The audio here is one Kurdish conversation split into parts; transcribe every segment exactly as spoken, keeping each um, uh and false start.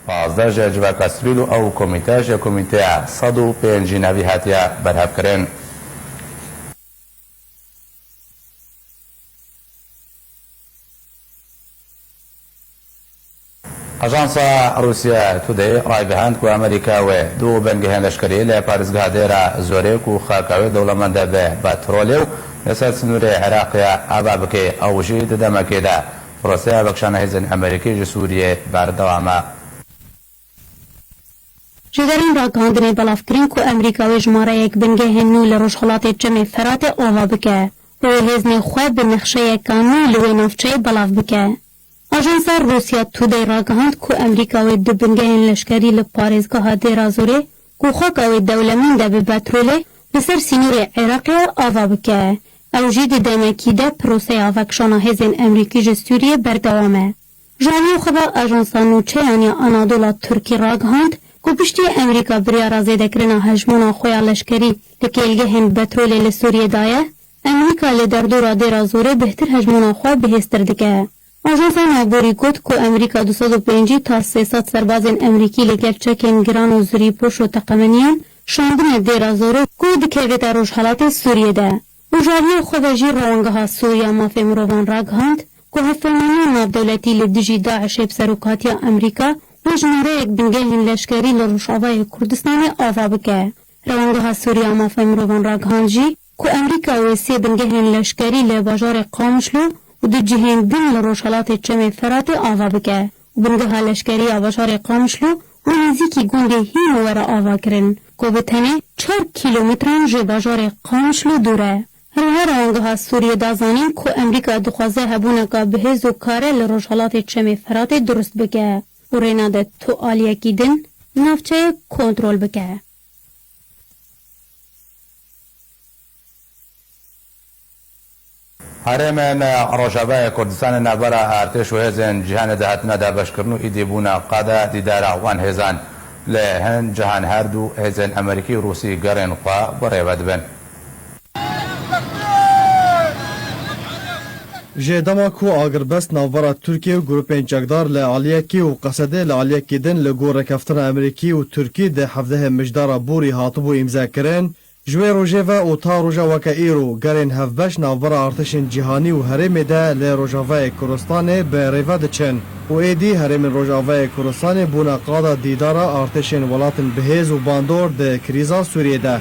Pazdeh ji civaka sivîl û ew komîte ji komîteya sed û pêncî nevî hatiye berhevkirin. Ajansa Rûsya Today ragihand ku Amerîka wê du bingehên leşkerî li parêzgeha Dêra Zorê ku xaka wê dewlemend e bi petrolê û li ser sînorê Iraqê ava bike, ew jî di demekê de proseya vekişana hêzên Amerîkî ji Sûriyê berdewam e. Jêderên ragihandinê belavkirin ku Amerîka wê jimareyek bingehên nû li rojhelatê Çemê Feratê ava bike û wê hêzên xwe bi nexşeyeka nû li wê navçeyê belav bike. Ajansa Rûsya Today ragihand ku Amerîka wê du bingehên leşkerî li parêzgeha Dêra Zorê ku xaka wê dewlemend e bi petrolê, li ser sînorê Iraqê ava bike. Ew jî di demekî de proseya vekişana hêzên Amerîkî ji Sûriyê berdewam e. Ji aliyê xwe ve Ajansa Nûçeyan ya Anadola Tirkî ragihand ku piştî Amerîka biryara zêdekirina hejmona xwe ya leşkerî li kêlgehên petrolê li Sûriyê daye, Amerîka li derdora Dêra Zorê bêhtir hejmona xwe bihêztir dike. Ajansa navborî got ku Amerîka du sed û pêncî ta sê sed serbazên Amerîkî li gel çekên giran û zirîpoş û teqemeniyan şandine Dêra Zorê ku dikevête rojhelatê Sûriyê de. Û ji aliyê xwe ve jî Rewangeha Sûriya Mafê Mirovan ragihand ku hevpeymaniya navdewletî li dijî DAIŞê bi serokatiya Amerîka wê jimareyek bingehên leşkerî li Rojavayê Kurdistanê ava bike. Rewangeha Sûriya Mafê Mirovan ragihand jî ku Amerîka wê sê bingehên leşkerî li bajarê Qamişlo û di cihên din li rojhelatê Çemê Feratê ava bike û bingeha leşkerî ya bajarê Qamişlo û nêzîkî gundê Hîmo were avakirin ku bi tenê çar kîlometran ji bajarê Qamişlo dûr e. Her wiha Rewangeha Sûriyê da zanîn ku Amerîka dixwaze hebûneka bihêz û kare li rojhelatê Çemê Feratê dirust bike û rê nade tu aliyekî din navçeyê kontrol bike. Herêmên Rojavayê Kurdistanê navbera artêş û hêzên cîhanê de hatine dabeşkirin û îdî bûne qada dîdara wan hêzan. Li hin cihan her du hêzên Amerîkî û Rûsî gerên xwe bi rê ve dibin. Ji dema ku agirbest navbera Tirkiye û grûpên çekdar li aliyekî û Qesedê li aliyekî din li gor rêkeftina Amerîkî û Tirkî di hevdehê Mijdara borî hatibû îmzekirin, ji wê rojê ve û ta roja weke îro gerên hevbeş navbera artêşên cîhanî û herêmê de li Rojavayê Kurdistanê bi rê ve diçin û êdî herêmên Rojavayê Kurdistanê bûne qada dîdara artêşên welatên bihêz û bandor di krîza Sûriyê de.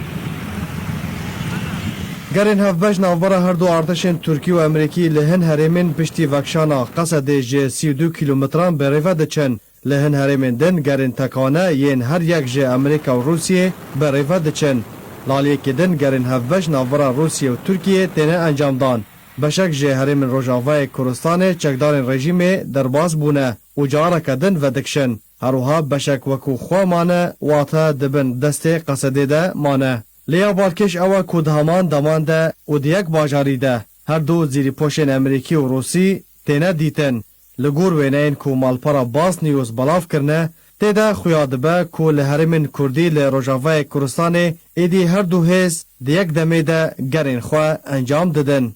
Gerên hevbeş navbera her du artêşên Tirkî û Amerîkî li hin herêmên piştî vekişana Qesedê ji sî û du kîlometran bi rê ve diçin. Li hin herêmên din gerên tekane yên her yek ji Amerîka û Rûsiyê bi rê ve diçin. Li aliyekî din gerên hevbeş navbera Rûsiyê û Tirkiyê têne encamdan. Beşek ji herêmên Rojavayê Kurdistanê çekdarên rejîmê derbas bûne û careke din vedikişin. Her wiha beşek wekû xwe mane, wate di bin destê Qesedê de mane. Lê ya balkêş ew e ku di heman deman de û di yek bajarî de her du zîrîpoşên Amerîkî û Rûsî têne dîtin. Li gor wêneyên ku Malpera Bas News belav kirine, tê de xuya dibe ku li herêmên Kurdî li Rojavayê Kurdistanê êdî her du hêz di yek demê de gerên xwe encam didin.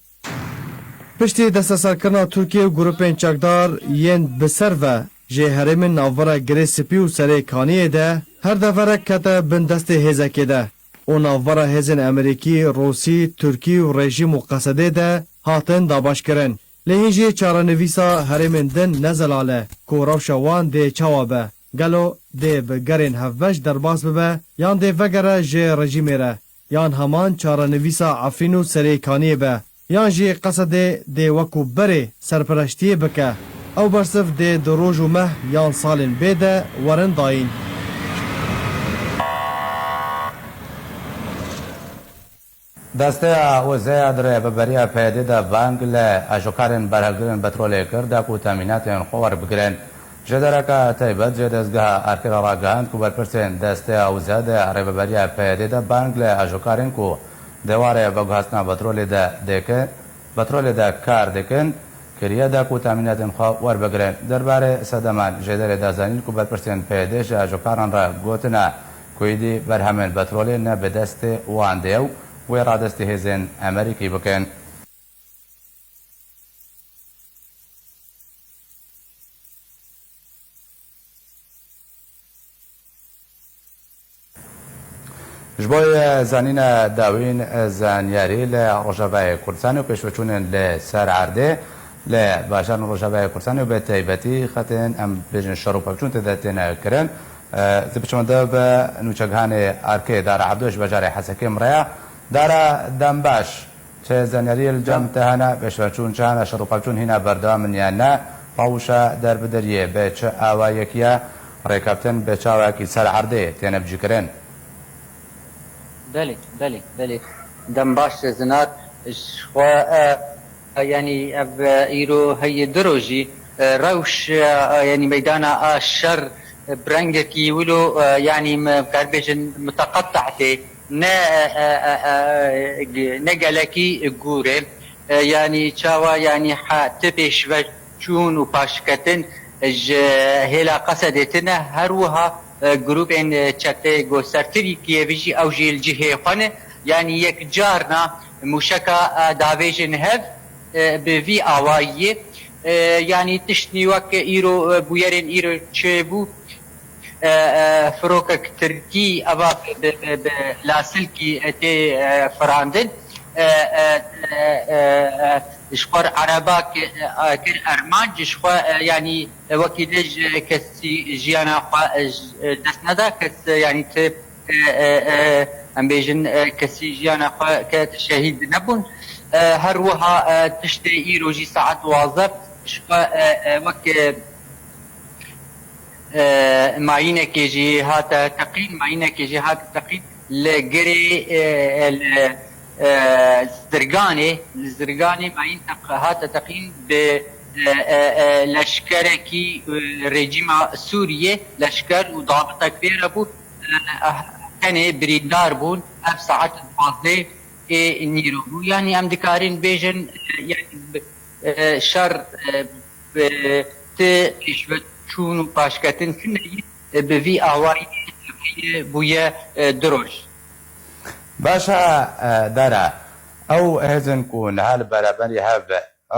Piştî desteserkirina Tirkiye û grûpên çekdar yên bi ser ve jê herêmên navbera Girê Spî û Serê Kaniyê de her deverek kete bin destê hêzekê de û navbera hêzên Amerîkî, Rûsî, Tirkî û rejîm û Qesedê de hatin dabeşkirin. Lê hîn jî çarenivîsa herêmên din ne zelal e ku rewşa wan dê çawa be. Gelo dê bi gerên hevbeş derbas bibe yan dê vegere ji rejîmê re? Yan heman çarenivîsa Efrîn û Serê Kaniyê be, yan jî Qesedê dê wekû berê serpereştiyê bike. Ew bersiv dê di roj û meh yan salên bê de werin dayîn. Desteya Wizeya di rêveberiya P Y D'ê de bang li ajokarên berhevgirên petrolê kir da ku temînatên xwe werbigirin. Jêdereke taybet jê dezgeha Erkê re ragihand ku berpirsên Desteya Wize di rêveberiya P Y D'ê de bang li ajokarên ku di warê veguhastina petrolê de dêke, petrolê de kar dikin, kiriye da ku temînatên xwe werbigirin. Derbarê sedeman jêderê da zanîn ku berpirsên P Y D'ê ji ajokaran re gotine ku êdî berhemên petrolê ne bi destê wan de ye û wê radestî hêzên Amerîkî bikin. Ji bo zanîna dawîn, zanyarî li Rojavayê Kurdistanê û pêşveçûnên li ser erdê li bajarên Rojavayê Kurdistanê û bi taybetî xetên, em bêjin, şer û pevçûn tê de têne kirin. Di biçimde bi nûçegihanê Arkê Dara Ebdo ji bajarê Hesekê min re ya. Dara, dem baş. Çi zanyariyê li cem te hene, pêşveçûn çi hene, şer û pevçûn hîna berdewam in yan ne? Rewşa derbideriyê bi çi awayekî ye? Rêkeftin bi çi awayekî ser erdê têne bicîkirin? Belê, belê, belê. Dem baş Zinar, ji xwe, e, e, yanî ev, e, îro heye du rojî, e, rewş, e, yanî meydana a şer, e, bi rengekî wilo, e, yanî me kar bêjin muteqettî tê, ne, e, e, e, e, g-, ne gelekî gûr e. E, yanî çawa, yanî ha ti pêşveçûn û paşketin ji hêla Qesedê tine, her wiha, e, grûpên, e, çetê ku ser Tirkiyê vijî ew jî li cihê xwe ne. Yanî yek carna mûşeka, e, davêjin hev, e, bi vî awayî. E, yanî tiştî wek îro, e, bûyerên îro çêbû, e, e, firokek tirkî eva bi, bi, bi lasilkî, e, tê, e, firandin. E, e, e, e, e, ji xwe erebak, e, e, kir armanc, ji xwe, e, yanî, e, wekî dê ji kesî jiyana xwe, e, ji, e, dest neda, kes, e, yanî ti, e, e, e, em bêjin, e, kesî jiyana xwe ket şehîd nebûn. E, her wiha, e, tiştê îro jî saet duwazdeh ji xwe, e, e, wek, e, e, mayînekê jî hate teqîn, mayînekê jî hate teqîn li girê, e, e, li, e, Zirganê, li Zirganê mayîn teq-, hate teqîn bi, e, e, e, leşkerekî, e, rejîma Sûriyê, leşker û dabitek pê re bû, e, tenê birîndar bûn, ev saet duwazdeh ê nîro bû. Yanî em dikarin bêjin, e, yanî, e, şer, e, bi ti pêşveçûn û paşketin tune ye, e, bi vî awayî bûye, e, du roj. Baş e, e, Dara, ew hêzên ku niha li beraberî hev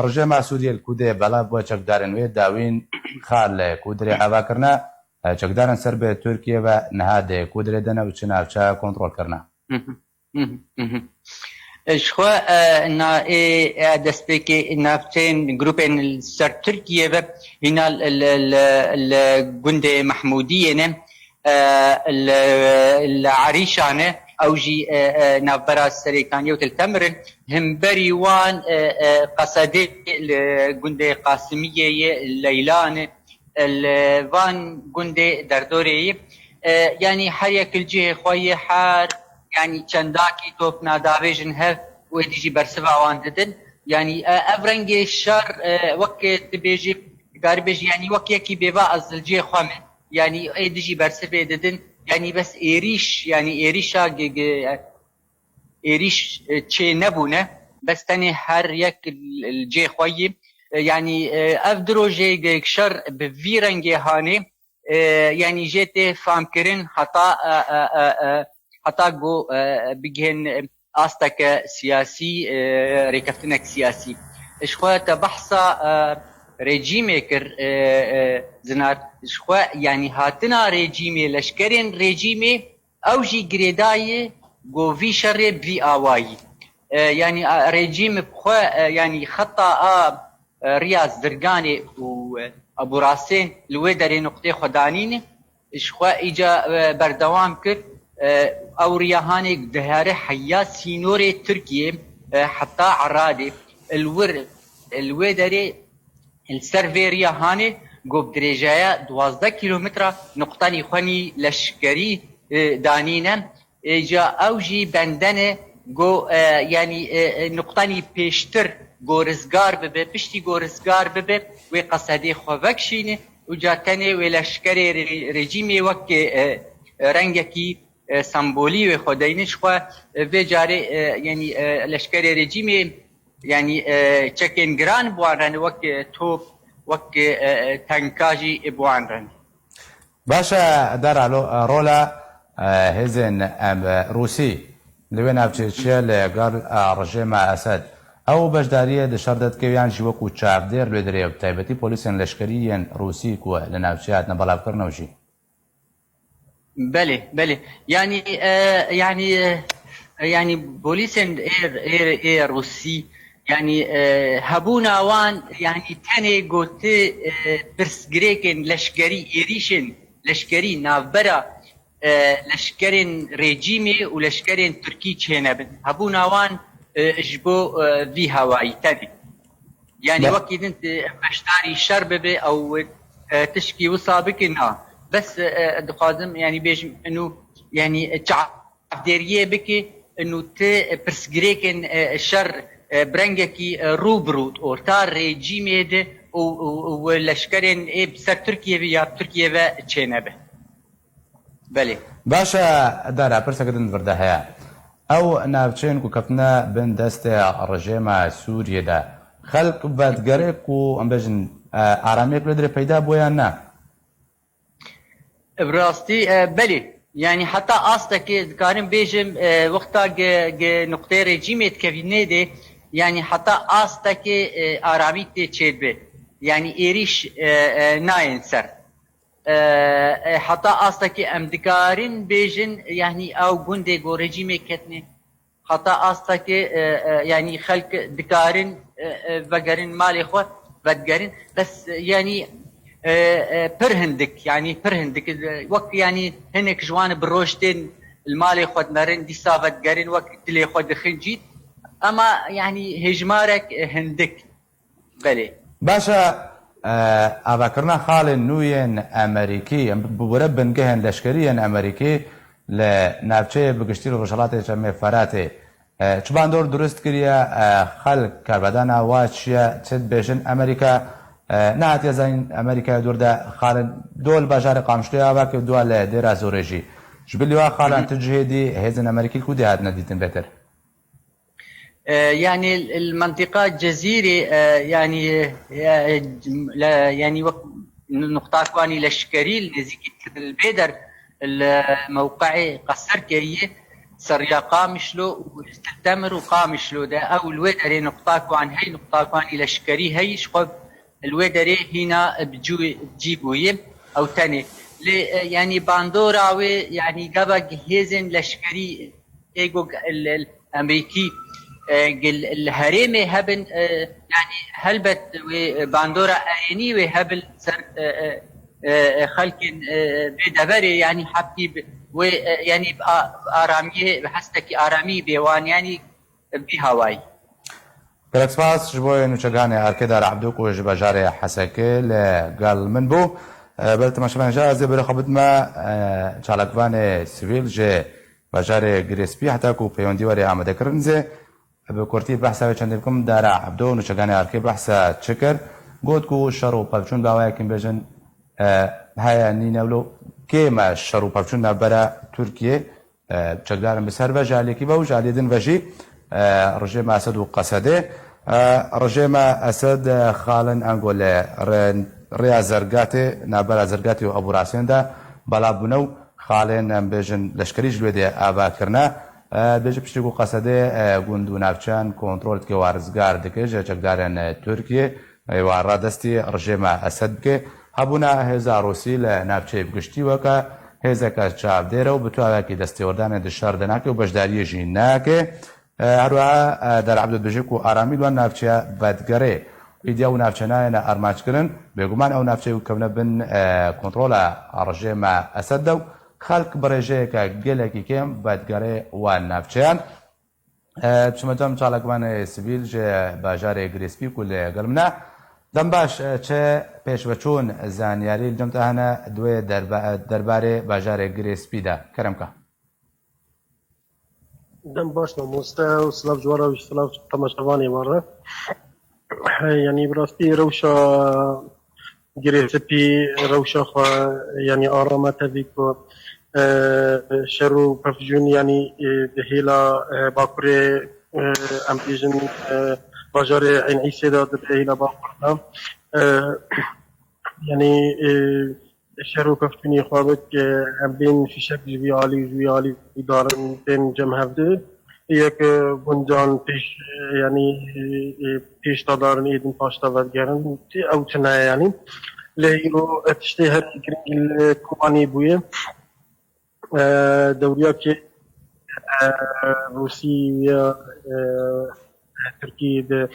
rejîma Sûriyê li Kudê belav bû, çekdarên wê dawîn xal li Kudirê ava kirine, e, çekdarên ser bi Tirkiye ve niha di Kudirê de ne û çi navçe kontrol kirine? Hı hı. Mhm, mhm. E, ji xwe, e, na, ê, e, destpêkê navçeyên grûpên li ser Tirkiye ve hîna li, li, li, li gundê Mehmûdiyê ne, e, li, li Erîşan e, ew jî, e, e, navbera Serêkaniyê û Til Temir in. Himberî wan, e, e, Qesedê li gundê Qasimiyê yê Leylan e, li van gundê derdorê yê. E, yanî her yek li cihê xwe yê, her, yanî çendakî top nadavêjin hev û êdî jî bersiva wan didin. Yanî, e, ev rengê şer, e, wek tu bêjî, dikarî bêjî, yanî wek yekî bêva ez li cihê xwe me. Yanî êdî jî bersivê didin. Yanî bes êrîş, yanî êrîşa gi-, gi-, êrîş, e, çê nebûne. Bes tenê her yek li, li cê xwe yî. E, yanî, e, ev du rojê ge-, şer bi vî rengê hanê, e, yanî jê tê famkirin heta, e, e, e, e, heta ku, e, bigihên, e, asteke siyasî, e, rêkeftinek siyasî. Ji xwe te behsa, e, rejîmê kir, e, e, Zinar. Ji xwe, yanî hatina rejîmê, leşkerên rejîmê, ew jî girêdayî ku vî şerê bi vî awayî. E, yanî, a, rejîm bi xwe, e, yanî xeta a, e, riya Zirganê û, e, Eburasên li wê derê nuqtê xwe danîne. Ji xwe îca, e, berdewam kir, e, ew riya hanê dihare heya sînorê Tirkiyê, e, heta Eradê. Li wir, li wê derê Li ser vê riya hanê ku bi dirêjeya duwazdeh kîlometra nuqtanî xwenî leşkerî, e, danîne. Îca ew jî bendene ku, e, yanî, e, e, nuqtanî pêştir ku rizgar bibe, piştî ku rizgar bibe, wê Qesedê xwe vekişîne û ca tenê wê leşkerê re-, rejîmê wek, e, e, rengekî, e, sembolî wê xwe deyne. Ji xwe, e, vê carê, e, yanî, e, leşkerê rejîmê, yanî, e, çekên giran bi wan re ne, wek, e, top, wek, e, e, tenka jî bi wan re ne. Baş e, Dara, lo-, e, rola, e, hêzên, em, e, Rûsî li wê navçeyê çi ye li gel, e, rejîma Esed? Ew beşdariyê di şer de dike yan jî wekû çavdêr li wê derê ye, bi taybetî polîsên leşkerî yên Rûsî ku li navçeyê hatine belavkirin ew jî? Belê, belê. Yanî, e, yanî, e, yanî polîsên ê, ê, ê Rûsî, yanî, e, hebûna wan, yanî tenê gote, e, pirsgirêkên leşkerî, êrîşên leşkerî navbera, e, leşkerên rejîmê û leşkerên Tirkî çênebin. Hebûna wan, e, ji bo, e, vî hewayî tenê. Yanî Be- wekî din tu beşdarî şer bibe ew, e, tişkî wisa bike, na. Bes, e, dixwazim, yanî bêjim, inu, yanî çavdêriyê bike, inu ti pirsgirêkên, e, şer, e, bi rengekî, e, rû bi rû orta rejîmê de û, û, û leşkerên ê bi ser Tirkiye ve ya bi Tirkiye ve çênebe. Belê. Baş e, Dara, pirseke din vir de heye. Ew navçeyên ku ketine bin destê rejêma Sûriyê de, xelk vedigere ku, em bêjin, e, aramiyek li dirê peyda bûye yan ne? Bi rastî, e, belê. Yanî heta astekê dikarim bêjim, e, wexta ge, ge nuqteyê rejîmê dikevî nêdê, yanî heta astekê, e, aramî tê çêdibe. Yanî êrîş, e, e, nayên ser. E, e, heta astekê em dikarin bêjin, yanî ew gundê ku rejîmê ketine, heta astekê, e, e, yanî xelk dikarin, e, e, vegerin malê xwe, vedigerin. Bes, e, yanî, e, e, pir hindik, yanî pir hindik, e, wek yanî hinek ji wan bi roj tên li malê xwe dimerin, dîsa vedigerin, wek dilê xwe dixin cî. Ema yanî hêjmarek, e, hindik. Belê. Baş e, e, avakirina xalên nû yên Amerîkî, em bi were bingehên leşkerî yên Amerîkî li navçeyê bi giştî li Rojhelatê Çemê Feratê, e, çi bandor dirust kiriye, e, xelk karvedana wa çi ye, çi dibêjin Amerîka, e, nehatiye zanîn Amerîkaya dûr de xalên du li bajarê Qamişloyê ava kir, du li Dêra Zorê jî. Ji bilî wa xalan Hı hı. tu cihê dî hêzên Amerîkî li ku dê hatine dîtin bêtir? E, yanî li mentiqa Cezîrê, e, yanî, e, le, yanî wek nuqtak wanî leşkerî li nêzîkî li bêder li mewqeê Qeserkeyê seriya Qamişlo û Til Temir û Qamişlo de ew li wê derê nuqtak wan hey, nuqtak wanî leşkerî hey ji xwe li wê derê hîna bi cû-, bi cî bûye ew tenê. Lê, e, yanî bandora wê, yanî gava hêzên leşkerî ê ku li, li Amerîkî, e, li, li herêmê hebin, e, yanî helbet wê bandora erênî wê hebin ser, e, e, e, xelkên, e, vê deverê, yanî heptî bi, wê, e, yanî bi a-, aramiyê, bi hestekî aramî bê wan, yanî bi hawayî. Gelek spas ji bo nûçeganê Arkê Dara Ebdo ku ji bajarê Hesekê li gel min bû. E, belê temaşevanê ji ez ê berê xwe bidime, e, çalakvanê sivîl ji bajarê Girêspî heta ku pêwendî were amadekirin zê. Bi kurtî behsa wê çendê bikim, Dara Ebdo nûçeganê Arkê behsa çi kir? Got ku şer û pevçûn bi awayekî bêjin, e, heye nîne wilo kêm e şer û pevçûn navbera Tirkiye, e, çekdarin bi ser ve ji aliyekî ve û ji aliyê din ve jî, e, rejêma Esed û Qesedê. E, rejêma Esed, e, xalin ango li re-, rêya Zergatê, navbera Zergatê û Ebûrasên de belav bûne û xalên, em bêjin, leşkerî ji wê dê ava kirine. E, dibêje piştî ku Qesedê, e, gund û navçeyan kontrol dike û rizgar dike ji çekdarên, e, Tirkiyê. Ê wa radestî rejêma Esed bike. Hebûna hêza Rûsî li navçeyê bi giştî weke hêzeke çavdêr e û bi tu awayekî destêwerdanê di şer de nake û beşdariyê jî nake. E, her wiha, e, Dara Ebdo dibêje ku aramî li wan navçeya vedigerê. Îdiya û navçe nayêne armanc kirin. Bêguman ew navçeyê ku kevne bin, e, kontrola rejêma Esed de û xelk bi rêjeyeke gelekî kêm vedigerê wan navçeyan. E, çime cem çalakvanê sivîl ji bajarê Girêspî ku li gel min e. Dem baş, e, çi pêşveçûn zanyarî li cem te hene di wê derba-, derbarê bajarê Girêspî de? Kerem ka. Dem baş mamoste û silav ji we re û silav ji temaşevanê we re. Yanî bi rastî rewşa Girê Spî rewşa xwe, yanî arame tevî ku, e, şer û pevcûn, yanî, e, di hêla, e, Bakurê, e, em bêjin, e, bajarê Eyn Îsê de, di hêla Bakur de, e, yanî, e, şer û pevçûnî xwe bik, e, em bên fîşek ji vî alî û ji vî alî darin tên cem hevdi. Yek, e, guncan pêş, e, yanî, e, e, pêş de darin êdin paş de vedigerin. Ew tune ye yanî. Lê îro, e, tiştê herî girîng li Kobanî bûye. e, dewriyakê, e, Rûsî ya, e, Tirkî di,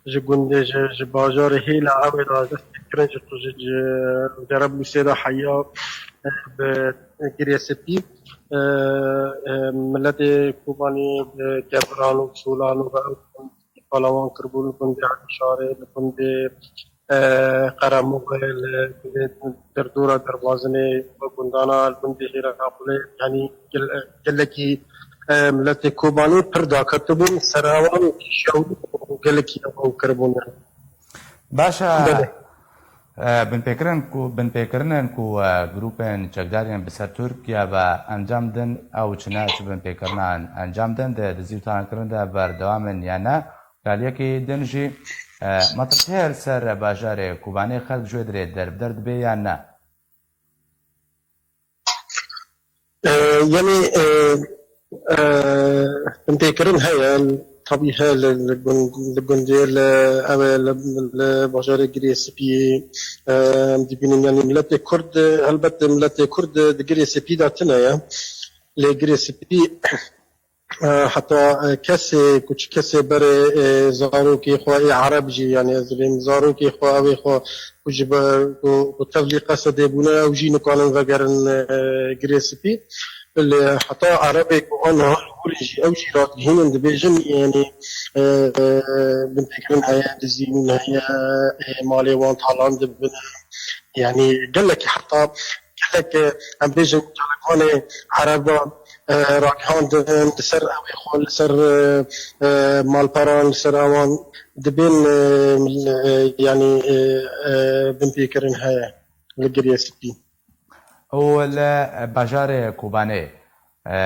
ji gundê, ji, ji bajarê hêla ew ê da dest pê kirin, ji, ji, ji Cereblûsê de heya, e, bi Girê Spî, e, e, miletê Kobanî bi keviran û solan û bi ew palawan kiribûn, li gundê Elîşarê, li gundê, e, Qeremoxê, li gundê Derdora Derbazinê, bi gundana, li gundê Hêraqulê, yanî gel-, gelekî, e, miletê Kobanî pir daketibûn ser ewan û kêşiya û gelekî ew kiribûn. Baş e, Belê. e, binpêkirin ku, binpêkirinên ku, e, grûpên çekdarên bi ser Tirkiye ve encam din, ew çi ne, çi binpêkirinan encam din, di, di dizî û talankirin de berdewam in ya ne? Aliyekî din jî, e, matrafê li ser bajarê Kobanê xelk ji wê dirê derbder dibe ya ne? E, yanî, e, e, binpêkirin heye, tabî heye li, li gund-, li gundê, li, ew ê li, li bajarê Girê Spî, e, em dibînin, yanî miletê Kurd, helbet miletê Kurd di Girê Spî de tune ye. Lê Girê Spî, e, heta, e, kesê, ku çi kesê berê, e, zarokê xwe ê Ereb jî, yanî ez dibêm zarokê xwe, ew ê xwe ku ji ber, ku, ku tevlî Qesedê bûne, ew jî nikarin vegerin, e, Girê Spî. Lê heta Erebê ku aniha li hûrê jî, ew jî radihînin dibêjin, yanî, e, e, binpêkirin heye, dizîbûn heye, e, malê wan talan dibin. Yanî gelekî heta gelek, e, em bêjin, çalakvanê Ereba, e, ragihandin li ser ew ê xwe, li ser, e, e, malperan, li ser ewan dibên, e, e, yanî, e, e, binpêkirin heye li Girê Spî. Û li bajarê Kobanê, e,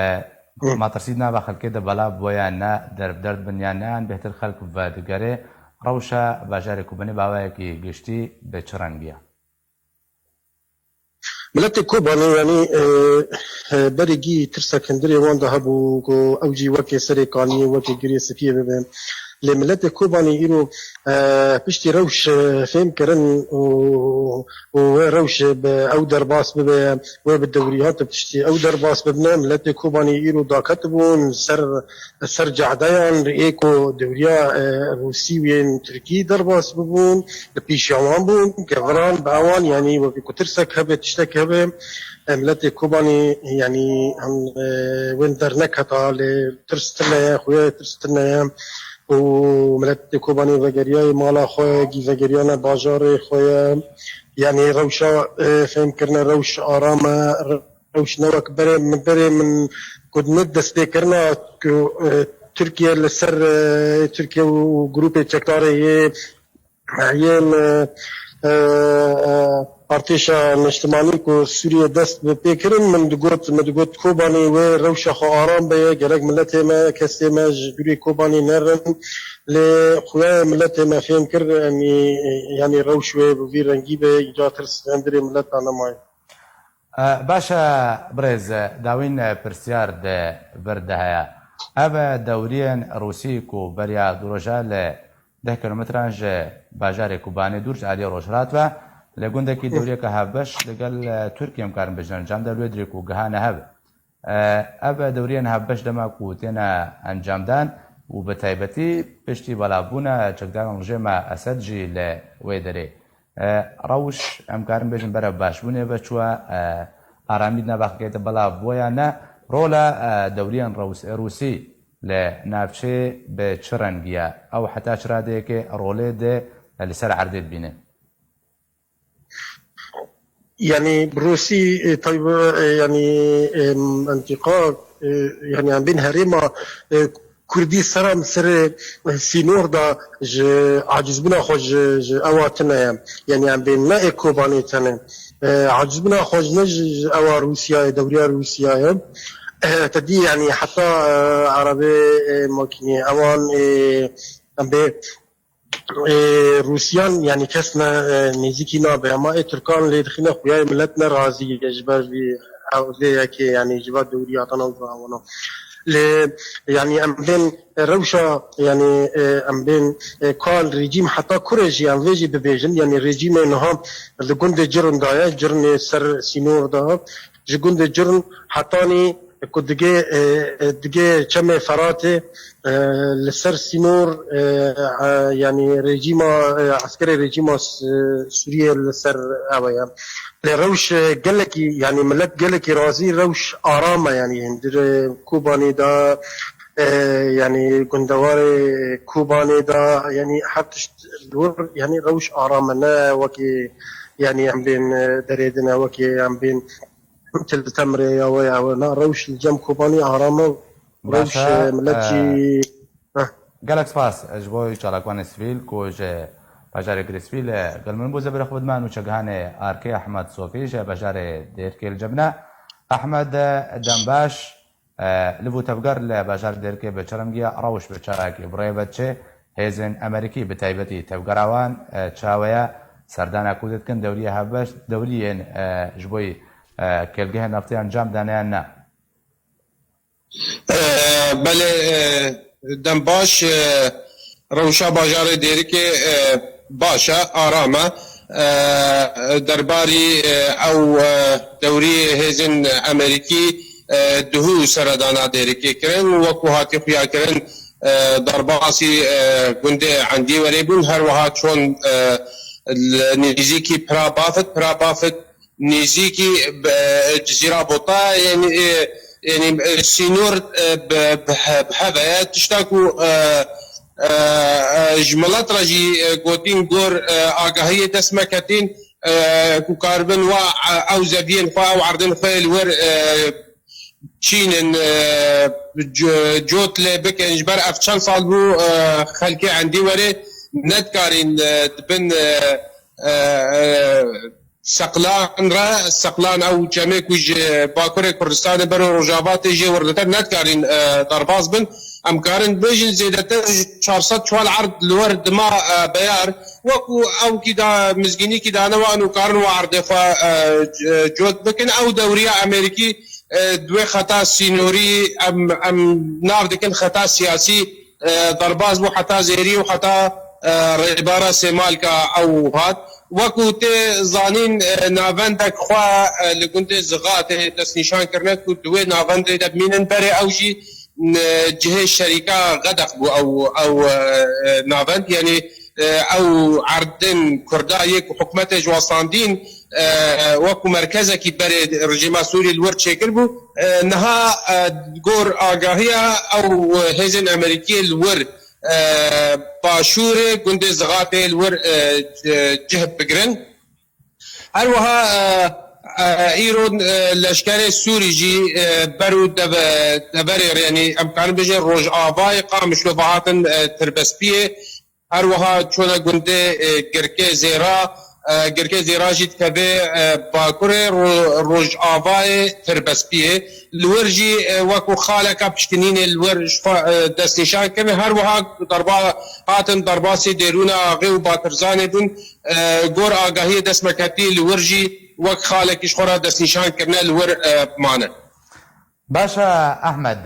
Hı. matirsî di nava xelkê de belav bûye ne, derbderd bin ya ne, an bêhtir xelk vedigere, rewşa bajarê Kobanê bi awayekî giştî bi çi rengî ye? Miletê Kobanê, yanî, e, e, berê gî tirsek hundirê wan de hebû ku ew jî wekê Serê Kaniyê, wekê Girê Spiyê bibe. Lê miletê Kobanê îro, e, piştî rewş, e, fêm kirin û, û wê rewş bi ew derbas bibe, wê bi dewrî hat piştî ew derbas bibine. Miletê Kobanê îro daketibûn ser, ser cehdeyan, ê ku dewriya, e, Rûsî û yên Tirkî derbas bibûn, li pîşiya wan bûn, keviran bi ewan, yanî wekî ku tirsek hebe, tiştek hebe, e, miletê Kobanê, yanî em, e, wên derneketa, lê tirs tune ye, xuya tirs tune ye. Û miletê Kobanê vegeriyayê mala xwe, gî vegeriyane bajarê xwe ye. Yanî rewşa, e, fêm kirine rewş aram e, rewş ne wek berê min, berê min ku ne destpêkirina ku, e, Tirkiye li ser, e, Tirkiye û grûpê çekdarê yê, yên, e, e, e, artêşa niştimanî ku Sûriye dest bi pê kirin, min digot, min digot Kobanê wê rewşa xwe aram beye, gerek miletê me, kesê me ji dûrê Kobanê nerin. Lê xweyayê miletê me fêm kir, em ê, yanî rewş wê bi vî rengî be, îca tirs hundirê mileta nemaye. E, baş e, birêz, e, dawîn, e, pirsyar di vir de heye. Ev, e, dewriyên Rûsî ku beriya du roja li deh kilometran ji bajarê Kobanê dûr ji aliyê rojhilat ve, li gundekî dewriyeke hevbeş li gel, e, Tirkiye em karin bêjin encam de li wê dirê ku gihane hev. E, ev dewriyên hevbeş dema ku têne encamdan û bi taybetî piştî belavbûna çekdaran rejîma Esed jî li wê derê. E, rewş, em karin bêjin berev başbûnê ve çûye, e, aramî di nava xelkê de belav bûye ne, rola, e, dewriyên Rews-, Rûsî li navçeyê bi çi rengî ye? Ew heta çi radeyekê rolê di, e, li ser erdê dibîne? Yanî bi Rûsî, e, taybe, e, yanî, e, mentiqa, e, yanî em bên herêma, e, Kurdî seram serê, e, sînor da ji acizbûna xwe ji, ji ewa tune ye. Yanî em bên ne ê Kobanê tene. E, acizbûna xwe ji ne ji, ji ewa Rûsya ye, dewriya Rûsya ye. E, te dî yanî heta, e, erebê, e, makînê ewan, e, em bê, e, Rûsyan, yanî kes ne, e, nêzîkî nabe, hema ê Tirkan lê dixîne xuya ye, milet ne razî ye ji ber vî, ew vê yekê, yanî ji va dewrî hatana û va wana. Lê, yanî em bên rewşa, yanî, e, em bên, e, ka rejîm heta kure jî em vê jî bibêjin, yanî rejîmê niha li gundê Cirin de ye, Cirinê ser sînor de, ji gundê Curn hetanî ku digê, e, e, digê çemê Feratê, e, li ser sînor, e, e, yanî rejîma, e, eskerê rejîma S-, Sûriyê li ser ew e. Lê rewş, e, gelekî, yanî millet gelekî razî, rewş aram e, yanî hundir, e, Kobanê de, e, yanî gundewarê Kobanê de, yanî her tişt li wir, yanî rewş aram e, ne wekî, yanî em bên, e, derê din e, wekî em bên Til Temrê ya we ya we. Na, rewş li cem Kobanê aram e. Rewş, Baş e, e, millet jî, e, heh. Gelek spas ji bo çalakvanê sivîl ku ji bajarê Girê Sivîl, e, gel min bû zebirê xwe bidime nûçegihanê Arkê Ehmed Sofî ji bajarê Dêrkê li cem ne. Ehmed, e, dem baş. E, liv û tevger li bajarê Dêrkê bi çi rengî ye? Rewş bi çi rengî bi rê ve diçe? Hêzên Amerîkî, bi taybetî tevgera wan, e, çawe ye? Serdana ku dikin dewriyê hevbeş, dewriyên, e, ji bo, e, kêlgehên neftiyan cem dane yan ne? E, belê, e, dem baş, e, rewşa bajarê Dêrikê, e, baş e, aram e. E, derbarî, e, ew, e, dewrî hêzên Amerîkî, e, duhû seredana Dêrikê kirin, wekû hatî xuya kirin, e, derbasî, e, gundê Endîwerê bûn, her wiha çûn, e, li nêzîkî Pira Bafit, Pira Bafit nêzîkî, e, Cizîra Bota, yanî, e, yanî, e, sînor, e, bi, bi he-, bi hev e. Tişta ku, e, e, e, ji milet re jî, e, gotîn gor, e, agahiyê dest me ketîn, e, ku karibin wa, e, ew zeviyên xwe, ew erdên xwe li wir, e, çînin, e, c-, cot lê bikin. Ji ber ev çend sal bû, e, xelkê Endîwerê nedikarîn, e, dibin, e, e, e, Seqlan re, Seqlan ew çemê ku ji Bakurê Kurdistanê bero Rojava tê jê wirdete, nedikarîn, e, derbas bin. Em karin bêjin zêdetir ji çar sed çuwal erd li wer dima, e, beyar. Wekû ew kî da, mizgînî kî dane wan û karin wa erdê xwe, e, c-, cot bikin. Ew dewriya Amerîkî, e, di wê xeta sînorî em, em nav dikin xeta siyasî, e, derbas bû heta Zêrî û heta, e, rêbara Sêmalka ew hat. Wekû tê zanîn, e, navendek xwe, e, li gundê Zixatê destnîşan kirine ku di wê navendê de bimînin. Berê ew jî, e, cihê şerîka Xedex bû ew, ew, e, e, navend. Yanî, e, ew erdên Kurda yê ku hikûmetê ji wan standîn, e, wekû merkezekî berê rejîma Sûrî li wir çêkiribû. E, niha, e, gor agahiya ew hêzên Amerîkiyê li wir, e, başûrê gundê Zixatê li wir, e, e, cih bigirin. Her wiha, e, e, îro, e, leşkerê Sûrî jî, e, ber û deve-, deverê, yanî em karin bêjin Rojavayê Qamişlo ve hatin, e, Tirbespiyê. Her wiha çûne gundê, e, Girkê Zêra, e, Girkê Zêra jî dikeve, e, bakurê ro-, rojavayê Tirbespiyê. Li wir jî, e, wekû xaleka pişkinînê li wir ji xwe, e, destnîşan kirin. Her wiha derba-, hatin derbasî Dêrûna Axê û Batirzanê bûn. E, gor agahiyê dest me ketî li wir jî wek xalekî ji xwe re destnîşan kirine li wir, e, mane. Baş e, Ehmed,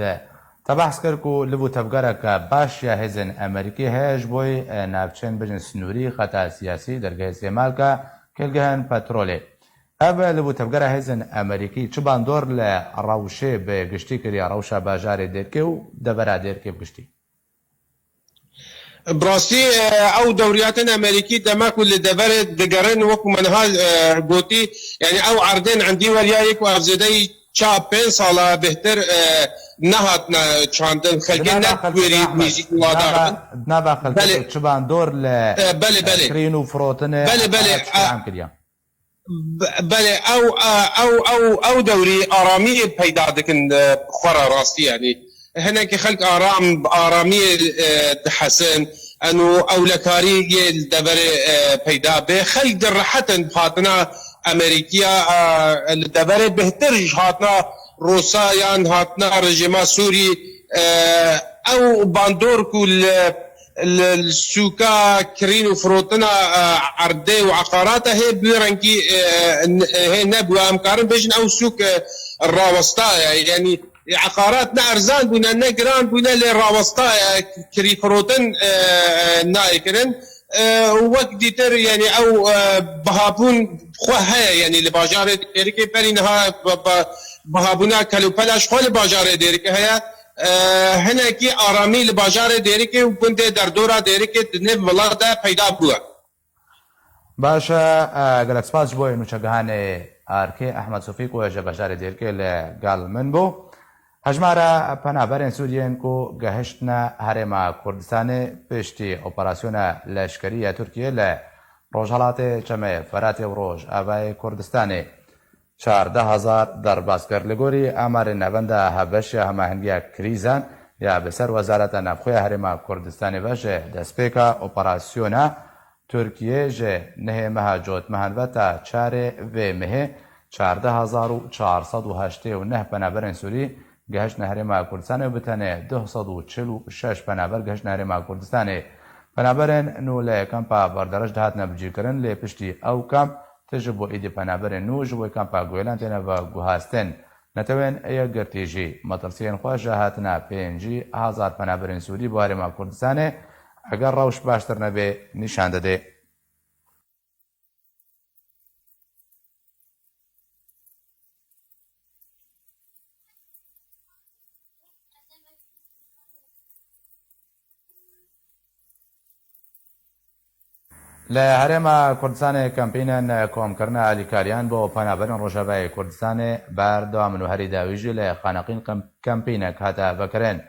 te behs kir ku liv û tevgereke baş ya hêzên Amerîkî heye ji bo, e, navçeyên bijin sinûrî, xeta siyasî, dergehê Sêmalka, kêlgehên petrolê. Ev liv û tevgera hêzên Amerîkî çi bandor li rewşê bi giştî kiriye, rewşa bajarê Dêrkê û devera Dêrkê bi giştî? Bi rastî, e, ew dewriyatên Amerîkî dema ku li deverê digerin, wekû me niha, e, gotî, yanî ew erdên Endîweriyayê ku ev zêdeyî çar pênc sala bêhtir, e, nehatine çandin. Xelkê ne wêrî nêzîk wila dardin. Di nava xelkê çi bandor li, e, belê, e, belê, kirîn û firotinê, belê, belê, e, kiriye. Be-, belê, ew, e, ew, ew, ew dewrî aramiyê peyda dikin, e, bi xwe re rastî, yanî hinekî xelk aram, bi aramiyê, e, dihesin, eno ewlekariyê li deverê, e, peyda bê. Xelk direhetin hatina Amerîkiya, e, li deverê bêhtir ji hatina Rûsa yan hatina rejîma Sûrî, e, ew bandor ku li li, li sûka kirîn û firotina, e, erdê û eqarata hê bi wê rengî, e, n-, e, hê nebû. Em karin bêjin ew sûk, e, rawesta ye. Yanî, e, eqarat ne erzan bûne, ne giran bûne, lê rawesta ye. Kirî firotin, e, nayê kirin. E, û wek dîtir, yanî ew, e, bihabûn xwe heye, yanî li bajarê Dêrikê berî niha bi-, bi-, bihabûna kelûpela ji xwe li bajarê Dêrikê heye. E, hinekî aramî li bajarê Dêrikê û gundê derdora Dêrikê di nêv vila de peyda bûye. Baş e, e, gelek spas ji bo nûçegihanê Arkê Ehmed Sofî ku ji bajarê Dêrikê li gel min bû. Hejmara penaberên Sûriyên ku gehiştine Herêma Kurdistanê piştî operasyona leşkerî ya Tirkiyê li Rojhelatê Çemê Feratê û Rojavayê Kurdistanê çardeh hezar derbas kir. Li gorî amarên Navenda Hevbeş ya Hemahengiya Krîzan ya bi ser Wezareta Navxwe ya Herêma Kurdistanê ve ji destpêka operasyona Tirkiyê ji nehê meha Cotmehan ve ta çarê vê mehê çardeh hezar û çar sed û heştê û neh penaberên Sûrî gehiştine Herêma Kurdistanê û bi tenê du sed û çil û şeş penaber gehiştine Herêma Kurdistanê. Penaberên nû li kampa Berdereş dihatine bicîkirin, lê piştî ew kamp ti ji bo êdî penaberên nû ji bo kampa Guhêlan têne veguhastin. Netewên Yekgirtî jî metirsiyên xwe ji hatina pêncî hezar penaberên Sûrî bo Herêma Kurdistanê, eger rewş baştir nebe, nîşan dide. Li Herêma Kurdistanê kempînên komkirina alîkariyan bo penaberên Rojavayê Kurdistanê berdewam in û herî dawî jî li Xaneqîn kem-, kempînek hate vekirin.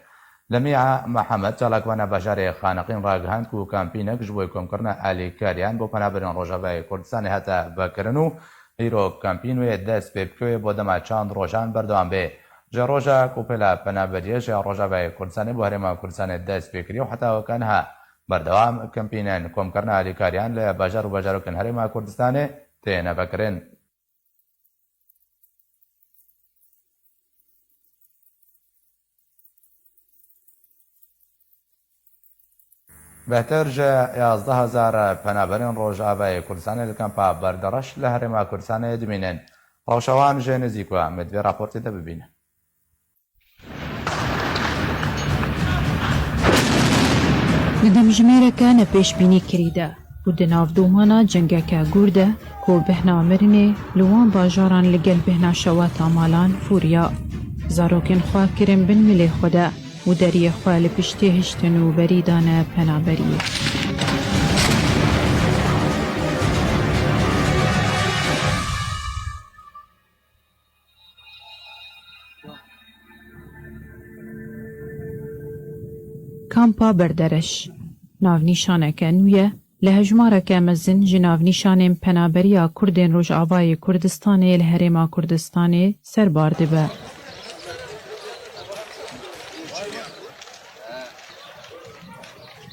Lemîa Mihemed, çalakvana bajarê Xaneqîn ragihand ku kempînek ji bo komkirina alîkariyan bo penaberên Rojavayê Kurdistanê hate vekirin û îro kempîn wê dest pê bike wê bo dema çand rojan berdewam bê. Ji roja ku pêla penaberiyê ji Rojavayê Kurdistanê bo Herêma Kurdistanê dest pê kiriye û heta weke niha berdewam kempînên komkirina alîkariyan li bajar û bajarokên Herêma Kurdistanê têne vekirin. Bêhtir ji yazdeh hezar penaberên Rojavayê Kurdistanê li kampa Berdereş li Herêma Kurdistanê dimînin. Rewşa wan ji nêzîk we em ê di vê raportê de bibînin. Di demjimêreke nepêşbînîkirî de û di nav domana cengeke gûr de ku bêhna mirinê li wan bajaran li gel bêhna şewata malan fûriya, zarokên xwe kirin bin milê xwe de û deriyê xwe li piştê hiştin û berî dane penaberiyê. Kampa Berdereş navnîşaneke nû ye, li hejmareke mezin ji navnîşanên penaberiya Kurdên Rojavayê Kurdistanê li Herêma Kurdistanê serbar dibe.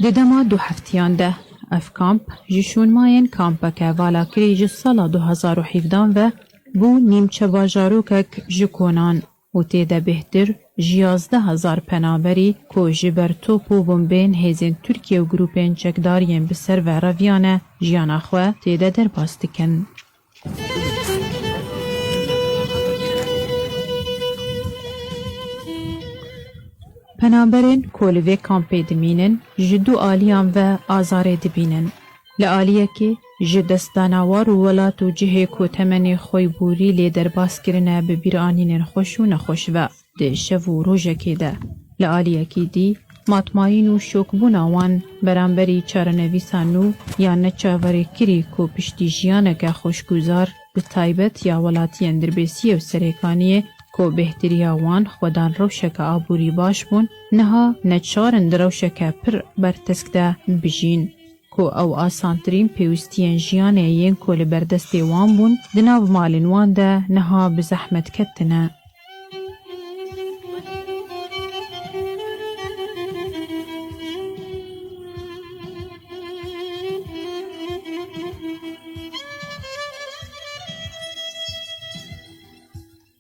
Di dema du heftiyan de ev kamp ji şûnmayên kampeke valakirî ji sala du hezar û hevdehan ve bû nîmçe bajarokek ji konan û tê de bêhtir ji yazdeh hezar penaberî ku ji ber top û bombeyên hêzên Tirkiye û grûpên çekdar yên bi ser ve reviyane jiyana xwe tê de derbas dikin. Penaberên ku li vê kampê dimînin, ji du aliyan ve azarê dibînin. Li aliyekê ji destdana war û welat û cihê ku temenê xweyborî lê derbas kirine bi bîranînên xweş û nexweş ve di şev û rojekê de. Li aliyekî dî matmayîn û şokbûna wan beramberî çarenivîsa nû ya neçaverêkirî ku piştî jiyaneke xweşguzar, bi taybet ya welatiyên Dirbêsiyê û Serêkaniyê ku bêhtiriya wan xwedan rewşeke aborî baş bûn, niha neçar in di rewşeke pir bertesk de bijîn. Ku ew asantirîn pêwîstiyên jiyanê yên ku li ber destê wan bûn, di nav malên wan de niha bi zehmet ketine.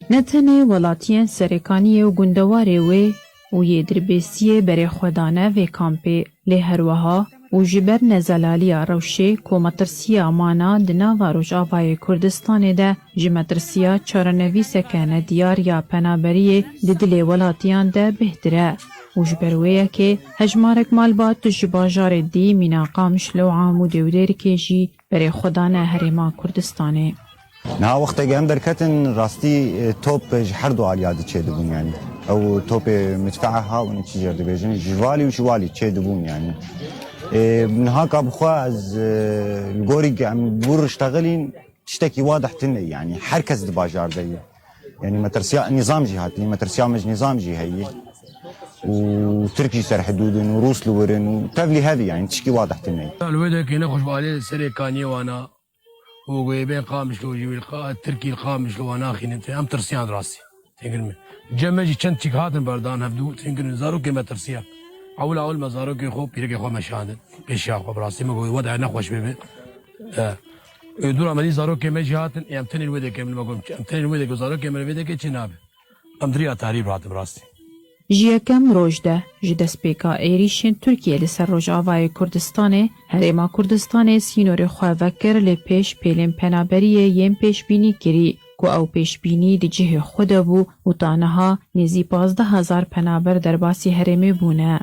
Ne tenê welatiyên Serêkaniyê û gundewarê wê û yê Dirbêsiyê berê xwe dane vê kampê, lê her wiha û ji ber nezelaliya rewşê ku metirsiya mana di nava Rojavayê Kurdistanê de ji metirsiya çarenivîseke nediyar ya penaberiyê di dilê welatiyan de bêhtir e û ji ber wê yekê hejmarek malbat ji bajarê dî mîna Qamişlo û Amûdê û Dêrikê jî berê xwe dane Herêma Kurdistanê. Niha wexteke em derketin, rastî, e, top ji her du aliya di çêdibûn, yanî. Ew topê midfea ha û çi jêr dibêjin, ji valî û ji walî çêdibûn, yanî. E, niha ka bi xwe ez, e, li gorî em bûr ştexilîn, tiştekî wadih tune, yanî her kes di bajar de ye. Yanî metirsiya nîzam jî hatî, metirsiya me ji nîzam jî heye. Û Tirk jî ser hidûd in û Rûs li wir in û tevlî hevî, yanî tişkî wadih tune. Li wê derê nexweş bi alê serê kaniyê wana. û goyê bên Qamişlo jî wî li qa-, Tirkî li Qamişlo wan naxînin. Em tirsiyan rastî. Têngir me. Cem me jî çend çîk hatin berdan hevdû, têngir me. Zarokê me tirsiyan. Ewil ewil me zarokê xwe, pîrekê xwe meşandin. Pêşiya xwe bi rastî me goyê, wede nexweş bêbe. E, e, dûra me dî zarokê me jî hatin, em tenê li wê deke min me got, em tenê li wê deke zarokê me li vê deke çi nabe. Em di riya tarî bi hatin bi rastî. Ji yekem roj de, ji destpêka êrîşên Tirkiyê li ser Rojavayê Kurdistanê, Herêma Kurdistanê sînorê xwe vekir li pêş pêlên penaberiyê yên pêşbînî kirî, ku ew pêşbînî di cihê xwe de bû û ta niha nêzî pazdeh hezar penaber derbasî herêmê bûne.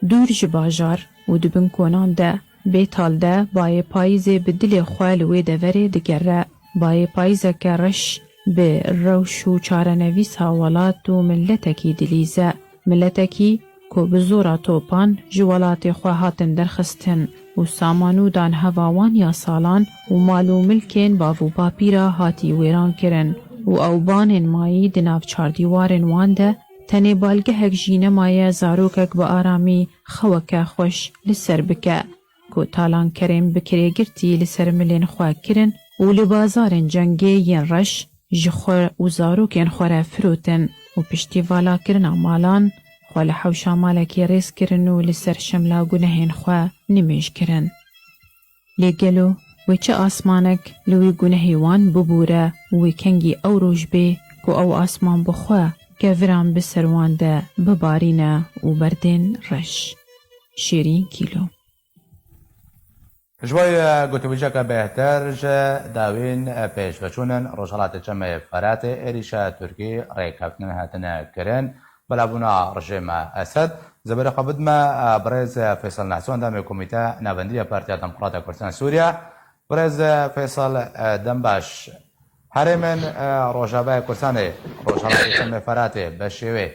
Dûr ji bajar û di bin konan de, bê tal de bayê payîzê bi dilê xwe li wê deverê digere. Bayê payîzeke reş bi rewş û çarenivîsa welat û miletekî dilîze. Miletekî ku bi zora topan ji welatê xwe hatin derxistin û saman û danheva wan ya salan û mal û milkên bav û bapîra hatî wêran kirin û ew banên mayî di nav çardîwarên wan de tenê balgehek jî nemaye zarokek bi aramî xeweke xweş li ser bike, ku talankerên bi kirêgirtî li ser milên xwe kirin û li bazarên cengê yên reş ji xwe û zarokên xwe re firotin û piştî valakirina malan xwe li hewşa malekî rêz kirin û li ser şemla gunehên xwe nimêj kirin. Lê gelo wê çi asmanek li wî gunehê wan bibûre û wê kengî ew roj bê ku ew asman bi xwe keviran bi ser wan de bibarîne û berdên reş? Şêrîn Kîlo. Ji bo, e, gotûbêjeke bêhtir ji dawîn, e, pêşveçûn in Rojhilatê Çemê Feratê êrîşa Tirkî rêkeftin hatine kirin. Belavbûna rejîma Esed. Zêberê xwe bidime, e, birêz, e, Feysel Nehso, endamê Komîte Navendî ya Partiya Demokrata Kurdistan Sûriye. Birêz, e, Feysel, e, dembaş. Herêmên, e, Rojavayê Kurdistanê, Rojhilatê Çemê Feratê, beşê wê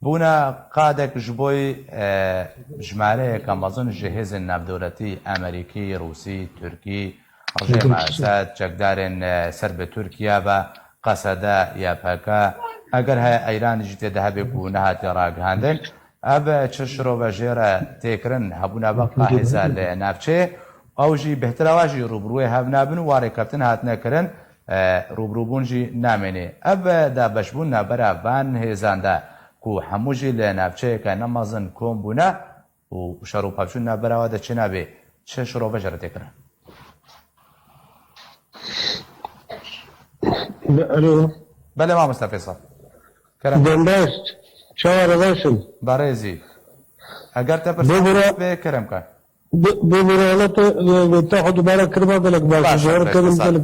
bûne qadek ji bo, e, jimareyeke mezin ji hêzên navdewletî, Amerîkî, Rûsî, Tirkî, rejîma Esed, çekdarên, e, ser bi Tirkiye ve, Qesede, Y P K, eger heye Eyran jî tê de hebe ku nehatiye ragihandin. Ev çi şirove jê re tê kirin, hebûna veqa hêza li navçeyê, ew jî bêhtir e wa jî rûbirûyê hev nabin û wa rêkeftin hatine kirin, e, rûbirûbûn jî namênê. Ev dabeşbûn navbera van hêzan de ku hemû jî li navçeyeke ne mezin kom bûne û şer û pevçûn navbera wa de çênabê, çi şirove jê re tê kirin? Alo. Belê, mamoste Feysel. Kerem. Demdaş, çawa re baş in? Berêzî. Eger te pirsa bê, kerem ke. Bi, bi, bi, bi, te, e, gotina xwe dubare kiriba gelek baş. Baş, zor baş, kirin baş. Gelek.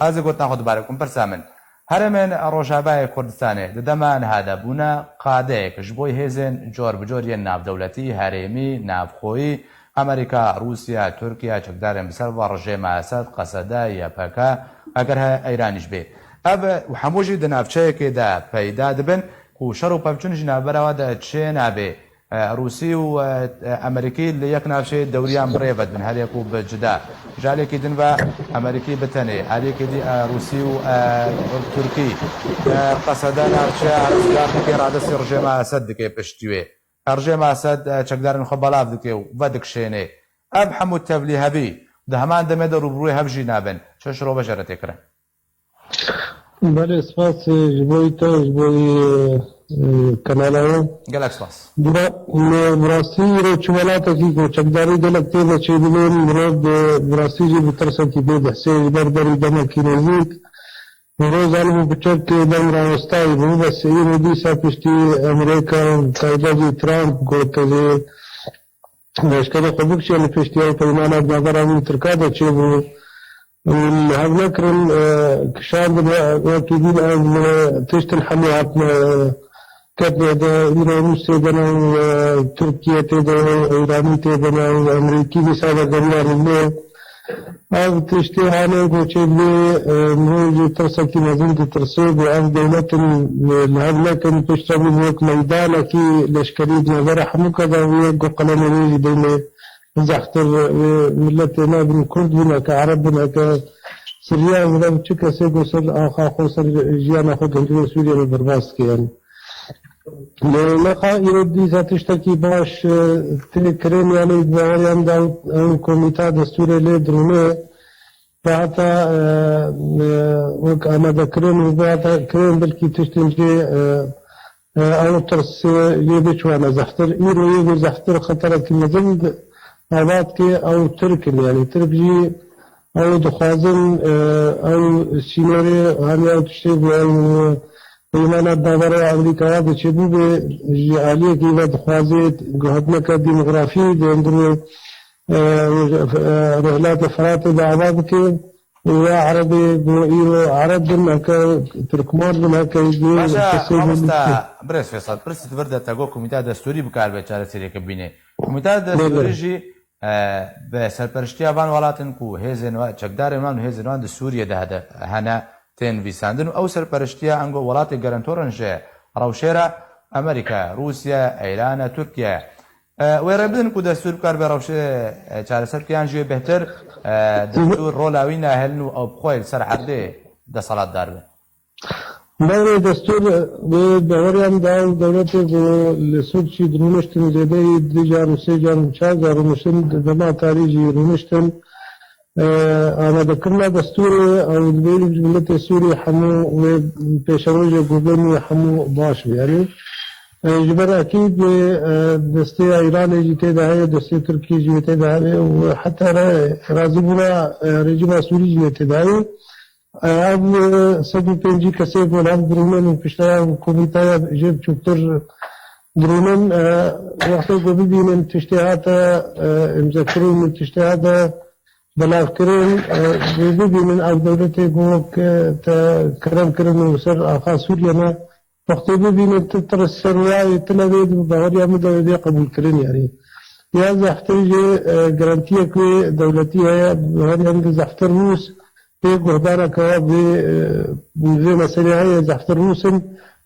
Ez ê gotina xwe dubare bikim. Pirsa min. Herêmên Rojavayê Kurdistanê di dema niha de bûne qadeyek ji bo hêzên cor bi cor yên navdewletî, herêmî, navxweyî, Amerîka, Rûsya, Tirkiye, çekdarên bi ser ve rejêma Esed, Qesede, Y P K, eger heye Eyranî jî bê. Ev û hemû jî di navçeyekê de peyda dibin ku şer û pevçûn ji navbera we de çê nabê. E, Rûsî û, e, e, Amerîkî li yek navçeyê dewriyan bi rê ve dibin, her yek û bi cida. Ji aliyekî din ve Amerîkî bi tenê, aliyekî dî, e, Rûsî û, e, Tirkî. E, Qesede navçeya rizgar dike, radestî rejêma Esed dike piştî wê. Rejêma Esed, e, çekdarên xwe belav dike û vedikişêne. Ev hemû tevlî hevî di heman demê de rûbirûyê hev jî nabin. Çi şirove jê re tê kirin? Belê, spas, e, ji bo te, ji bo, e, e, kanala we. Gelek spas. Bira-, me bi rastî îro çi welatekî ku çekdarî gelek tê de çêdibin, mirov bi, bi rastî jî bi tirsekî tê dihsê ji ber berî demekî nêzîk. Mirov zanibû ku çek dem rawestayî bû, bes îro dîsa piştî Amerîka, taybet jî Trump got, ez ê leşkerê xwe bikişîne piştî ew peymana di navbera wî û Tirka de çêbû. Û li hev nekirin, e, kişandin, e, wekî dîn ev, e, tiştin hemû hatine, e, ketine de, îro Rûs tê de ne û, e, Tirkiye tê de ne û Îranî tê de ne û Emerîkî dîsa de geriya rûnê. Ev tiştê hane ku çêdibê, e, mirov jî tirsekî mezin ditirse, ku ev dewletin, e, li hev nekin, piştre bû wek meydanekî leşkerî di navbera hemû ke de û yek ku qelemê wê jî deynê zehtir wê miletê nebin, Kurd bin, heke Ereb bin, heke Siryan bin, ev çi kesê ku ser axa xwe, ser jiyana xwe di hundirê Sûriyê de derbas dike yani. Lê nexa îro dîsa tiştekî baş, e, tê kirin, yanî di baweriyan de ew, ew komîta destûrê lê dirûne, ve heta, e, e, wek amadekirin û ve heta kirin belkî tiştên jê, e, e, ew tirs, e, yê biçûane zehtir. Îro yê bi zehtir xeterekî mezin ava dike ew Tirk in, yanî Tirk jî ew dixwazin, e, ew sînorê, haniya ew tiştê ku ew, e, peymana di navbera Amerîkaya de çêbûbe, ji aliyekî ve dixwaze guhertineke demografî di hundirê, e, e, Rihlatê Firatê de ava bike û ya Erebê ku îro Ereb bin, heke Tirkman bin, heke Baş e, kesê bin. Mamosta Birêz Fêsal, pirsî di vir de te got, Komîteya Destûrî bikaribe çareseriyeke bîne. Komîteya Destûrî Belê. jî e, bi serpereştiya van welatin ku hêzên wa-, çekdarên wan û hêzên wan di Sûriyê de hede-, hene, tên nivîsandin û ew serpereştiya ango welatê garantor in ji rewşê re Amerîka, Rûsya, Îran e, Tirkiye. E, wê rê bidin ku destûr bikar be rewşê, e, çareser bike yan jî wê bêhtir, e, destûr rola wî nahêlin û ew bi xwe li ser erdê desthilatdar be. Belê destûr, e, bi baweriyan da û dewletê ku li Sûrçî dirûniştin zêdeyî du car û sê car û çar car rûniştin di dema tarî jî rûniştin. E, amadekirina destûrê ew dibêjin ji miletê Sûrî hemû wê pêşerojê ku bin wê hemû baş be. Yanî, e, ji ber ekîd, e, destê Îranê jî tê de heye, destê Tirkiyê jî wê tê de hebe û heta re razîbûna, e, rejîma Sûrî jî wê tê de heye. Ev, e, sed û pêncî kesê ku li hev dirûnin û pişteya komîteya jê biçûktir dirûnin, e, wextê ku bibînin tiştê hate, e, îmzekirin û tiştê hate belavkirin, e, wê bibînin ev dewletê ku wek, e, te kerem kirin û ser axa Sûriye me, wextê bibînin tu, tu ser wayê tune bê, di baweriya min de wê bê qebûlkirin, yanî. Ya zehtir jî, e, garantiyek wê dewletî heye, baweriya min de zehtir Rûs, pê guhdareke wa vê, e, vê meselê heye, zehtir Rûs in,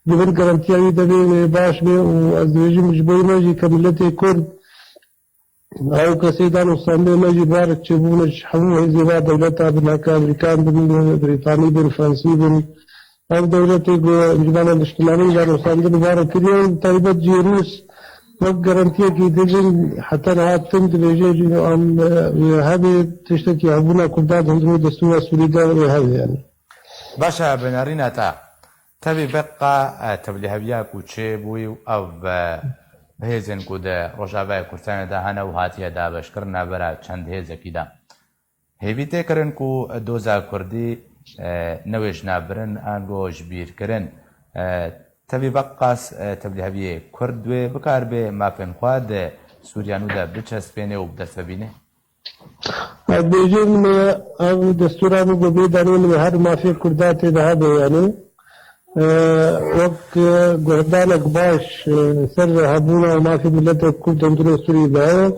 di vir garantiya wî de bê, wê baş bê û ez dibêjim ji bo me jî ke miletê Kurd, ew kesê danûstandê me jî barek çêbûne ji hemû hêzê va dewleta bin, heke Amerîkan bin, Brîtanî bin, Fransî bin, ev dewletê ku Encûmena Niştimanî danûstandin û barek kiriye, taybet jî Rûs wek garantiyekî dibin, heta niha tim dibêje jî em, e, hebe tiştekî hebûna Kurda di hundirê destûra Sûrî de wê hebe yani. Baş e, bi nerîna te. Tevî beqa, e, tevlîheviya ku çêbûyî û ev, e, hêzên ku di Rojavayê Kurdistanê de hene û hatiye dabeşkirin navbera çend hêzekî de. Hêvî tê kirin ku doza Kurdî, e, newêjnabirin ango ji bîr kirin. E, tevî veqas, e, tevlîheviyê Kurd wê bikaribe mafên xwe di Sûriya nû de biçespêne û bi dest ve bîne? Ez bêjim, e, ev destûra min ku bê danê min ê her mafê Kurda tê de hebe, yanî. E, wek, e, guhdanek baş, e, ser hebûna û mafê miletê Kurd hundirê Sûrî de heye.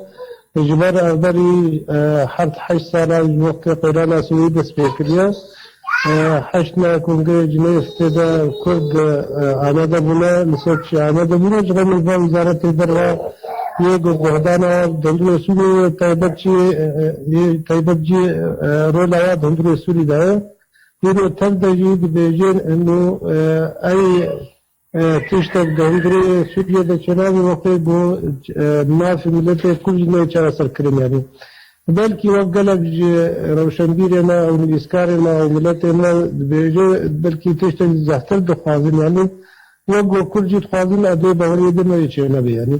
Ji ber ev berî, e, heft heşt sala ji wextê qeyrana Sûrî dest pê kiriye. E, heşt me Kongreyê Cinêv tê de Kurd, e, amade bûne, li ser çi amade bûne, ji xwe min va Wîzaretê Derve yê gu-, guhdana hundirê Sûrî yê taybet jî, e, e, yê taybet jî, e, rola ya di hundirê Sûrî de ye. Îro tev de jî dibêjin eno, e, ey, e, tiştek di hundirê Sûriyê de çênabe wextê ku, e, mafê miletê Kurd jî neyê çareserkirin yani. Belkî wek gelek ji rewşenbîrê me û nivîskarê me û miletê me dibêje, belkî tiştek zehtir dixwazin yani. Wek ku Kurd jî dixwazin ev dê baweriyê din me yê çênebe yani.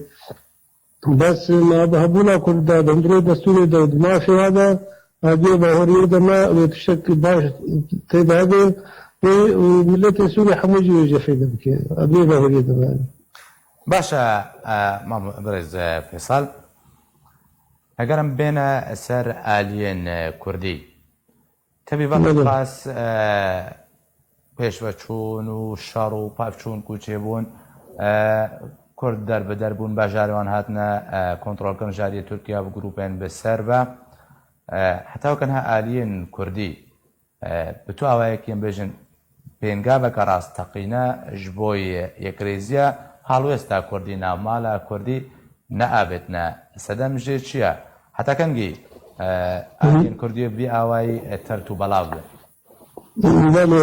Bes me bi hebûna Kurda di hundirê destûrê de û di mafê wa de, ez dê baweriyê de me wê tiştek baş tê de hebe, wê û miletê Sûrî hemû jî wê jê fêde bike. Ez dê baweriyê de me. Baş e, e, mam-, birêz, e, Fêsal. Heger em bêne ser aliyên, e, Kurdî. Tevî vextê Belê. Qas, e, pêşveçûn û şer û pevçûn ku çêbûn, e, Kurd derbider bûn, bajarê wan hatine, e, kontrolkirin ji aliyê Tirkiye bi grûpên bi ser ve. E, heta weke niha aliyên Kurdî, e, bi tu awayekî em bêjin pêngaveke rasteqîne ji bo yê-, yekrêziya halwêsta Kurdî, navmala Kurdî neavêtine. Sedem jê çi ye? Heta kengî, e, Hı hı. aliyên Kurdî bi vî awayî, e, tert û belav bin? Belê,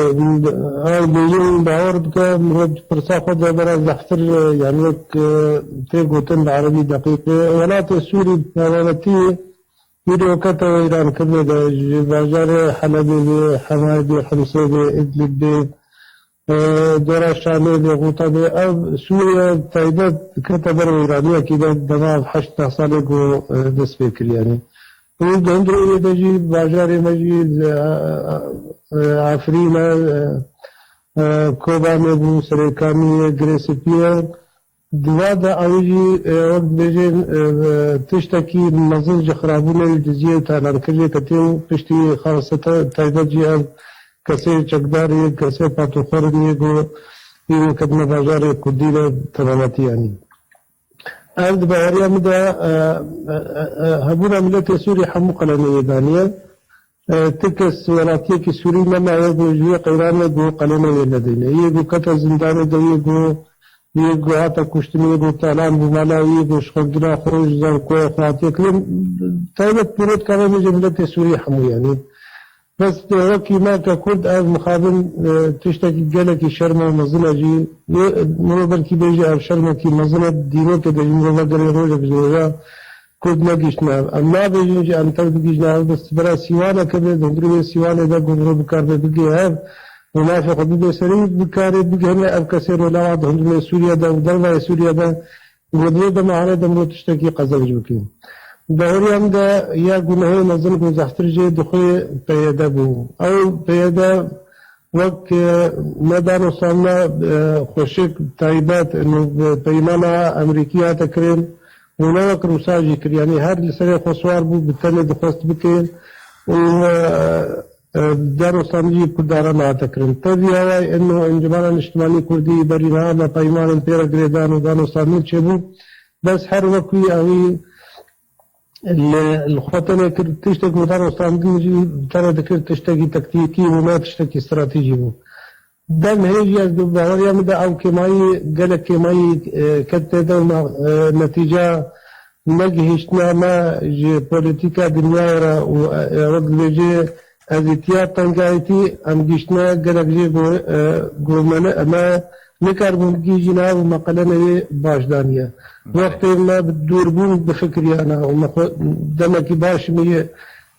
ew bêjin bawer bike, mirov di pirsa xwe de bera zehtir, e, yani wek, e, tê gotin bi erebî deqîqê. Welatê Sûrî bi tevaletî Îro kete weyrankirinê de ji bajarê Helebê bê, Hemayê bê, Himsê bê, Idlib bê, e, dora Şamê bê, Xuta bê. Ev Sûriye taybet kete ber weyraniyekî de dema ev heşt neh salê ku, e, dest pê kiriye. Û di hundirê wê de jî bajarê me jî, e, e, Efrîn e, e, e, Kobanê bû, Serêkaniyê, Girê Spî ye. Di va de ew jî, e, wek dibêjin, e, e, tiştekî mezin ji xirabûnê û diziyê û talankirinê ketî û piştî xeleseta taybet jî ev kesê çekdar yê, kesê patoxwerin yê ku îro ketine bajarê Kurdî de tevaletî yanî. Ev di baweriya min de, e, e, e, e, hebûna miletê Sûrî hemû qelenê wê daniye. E, ti kes welatiyekî Sûrî nemaye ku ji wê qeyranê ku qelêna wê nedîne. Yê ku kete zindanê de, yê ku, yê ku hate kuştin, yê ku talan bû mala wî, yê ku ji xwe gina xwe ji zankoya xwe hatiye kirin. Taybet pîrotka me ji miletê Sûrî hemû yanî. Bes wekî me ke Kurd ev mixabin, e, tiştekî gelekî şerm û mezin e jî. Yê, mirov belkî bêje ev şermekî mezin e, dîrokê de jî mirov vegerê rojek ji roja Kurd negihiştine ev. Em nabêjin jî em tev bigihîjine ev, bes bera sîwaneke bê, di hundirê wê sîwanê de ku mirov bikaribe bigihê ev û mafê xwe bibe serî, bikarê bigihîne ev kesê rola wa di hundirê Sûriye de û dervayê Sûriye de, ku di vê dema hanê de mirov tiştekî qezenc bike. Di horiya min de ya gunehê mezin ku zehtir jê dixwê P Y D bû. Ew P Y D Wek, e, me danûstandina, e, xweşik taybet, e, peymana Amerîkî hate kirin û ne wek Rûsa jî kir. Yanî her li serê xwe siwar bû, bi tenê dixwest bike û, e, e, danûstandinî Kurdan re nehate kirin. Tevî awayî ino Encûmena Niştimanî Kurdî berî niha me peymanên pê re girêdan û danûstandin çêbû. Bes her wek wî ewî li, li xwe tenê kir, tiştek wê danûstandin jî tenê dikir tiştekî taktîkî û ne tiştekî stratejî bû. Dem hê jî ez bi baweriya min de ew kêmayî, gelek kêmayî, e, ket tê de û na-, e, netîca negihîştina me ji polîtîka dinyayê re û, e, e, wek dibêje, ezîtiya tengayîtî em gihîştine gelek jê ku, e, ku me ne, me nikaribûn bigihîjîne ev û me qelenê wê baş daniye. Belê. Wextê me bi dûrbûn bifikiriyana û me xwe demekî baş me yê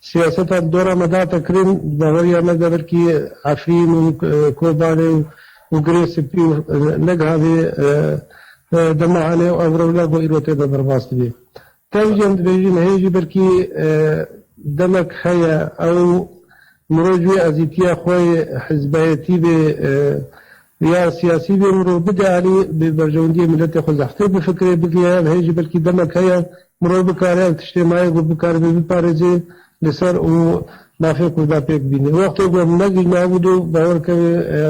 siyaseta dora me date kirin, baweriya me de belkî Efrîn û, e, Kobanê û, û Girê Spî û, e, negiha vê, e, e, dema hanê û ev rewla ku îro tê de derbas dibe. Tev jî em dibêjin, hê jî belkî, e, demek heye ew mirov ji wê ezîtiya xwe yê hizbeyetî bê, e, ya siyasî bê mirov bide alî, bi berjewendiyê miletê xwe zehfê bifikirê, bigihê ev, hê jî belkî demek heye mirov bikare ev tiştê maye ku bikaribe biparêze li ser û mafê Kurda pêk bîne. Wextê ku em negihîne ev û do bawer keve, e,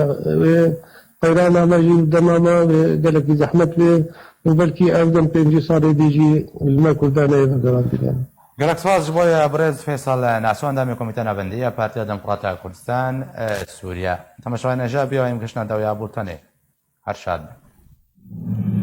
wê Qeyrana me jî û dema me wê gelekî zehmet bê û belkî ev dem pêncî salê dî jî li me Kurdan neyê vegerandinê. Gelek spas ji bo ye birêz Feysal Naso, endamê Komîteya Navendî ya Partiya Demokrata Kurdistan, e, Sûriye. Temaşevanên hêja, bîya em gihiştine dewiya bultenê. Her şad bin.